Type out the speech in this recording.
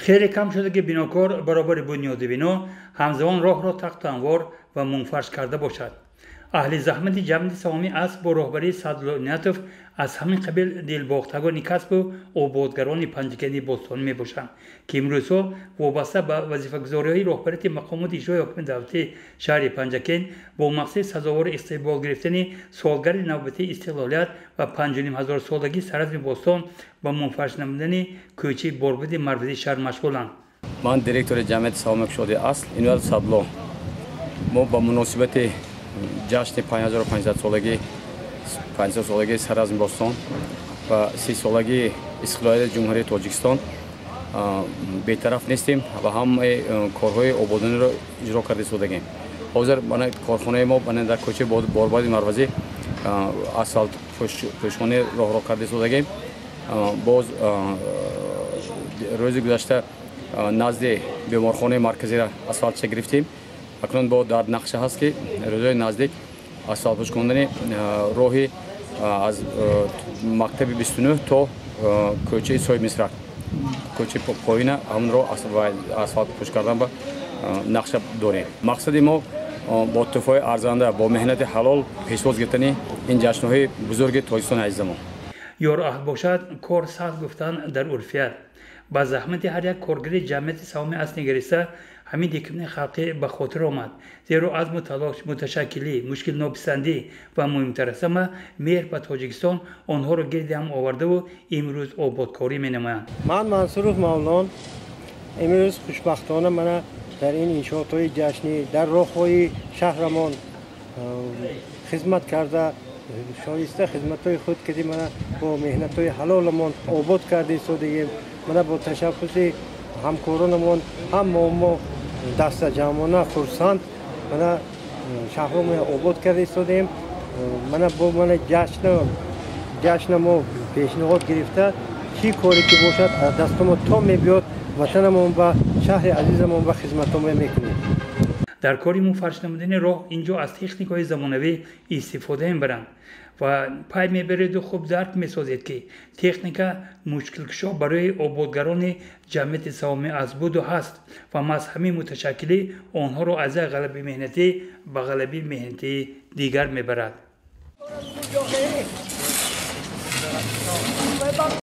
Хеле кам шуда, ки бинокор баробари бунёди бино ҳамзамон роҳро тахту ҳамвор ва мунфарш карда бошад. Аҳли заҳмати ҷамъияти саҳомии «Асл» бо роҳбарии Саъдулло Иноятов аз ҳамин қабил дилбохтагони касбу ободгарони Панҷакенди бостонӣ мебошанд, ки имрӯзҳо вобаста ба вазифагузориҳои роҳбарияти мақомоти иҷрои ҳокимияти давлатии шаҳри Панҷакент бо мақсади сазовори истиқбол гирифтани солгарди навбатии истиқлолият ва 5500-солагии Саразми бостон ба мунфарш намудани кӯчаи Борбади Марвазии шаҳр машғуланд. Ман директори ҷамъияти саҳомии кушоди «Асл» Иноят Саъдулло. Мо ба муносибати ҷашни 5500-солагӣ, 500-солагии Саразми бостон ва 30-солагии истиқлолияти Ҷумҳурии Тоҷикистон бетараф нестем ва ҳамаи корҳои ободониро иҷро карда истодагем. Ҳозир корхонаи мо дар кӯчаи Борбади Марвазӣ асфалт пӯшони роҳро карда истодагем. Боз рӯзи гузашта назди беморхонаи марказиро асфалтша гирифтем. Акнун бо дар нақша ҳаст, ки рӯзҳои наздик асфалтпӯш кардани роҳи аз мактаби 29 то кӯчаи Соҳибмисрак, кӯчаи поина, ҳамонро асфалтпӯш кардан ба нақша дорем. Мақсади мо бо тӯҳфаҳои арзанда, бо меҳнати ҳалол пешвоз гирифтани ин ҷашнҳои бузурги Тоҷикистони азизамон. Ёр аҳл бошад, кор сахт, гуфтан дар урфият. Ба заҳмати ҳар як коргари ҷамъияти саҳомии «Асл» нигариста, ҳамин ҳикмати халқӣ ба хотир омад, зеро азму талош, муташаккилӣ, мушкилнописандӣ ва муҳимтар аз ҳама меҳр ба Тоҷикистон онҳоро гирди ҳам овардаву имрӯз ободкорӣ менамоянд. Ман Мансуров Мавлон. Имрӯз хушбахтона мана дар ин иншоотҳои ҷашнӣ дар роҳҳои шаҳрамон хизмат карда, шоиста хизматҳои худ кардем. Мана бо меҳнатҳои ҳалоламон обод карда истодагем. Мана бо ташаббуси ҳамкоронамон ҳама мо дастаҷамъона хурсанд мана шаҳрҳомо обод карда истодем. Мана бо мана ҷашна мо пешниҳод гирифта, чӣ коре ки бошад, аз дастомо то мебиёд, ватанамон ба шаҳри азизамон ба хизматҳомо мекунем. Дар кори мунфарш намудани роҳ инҷо аз техникаҳои замонавӣ истифода мебаранд ва пай мебареду хуб дарк месозед, ки техника мушкилкушо барои ободгарони ҷамъияти саҳомии «Асл» буду ҳаст ва маҳз ҳамин муташаккилӣ онҳоро аз як ғалаби меҳнатӣ ба ғалаби меҳнатии дигар мебарад.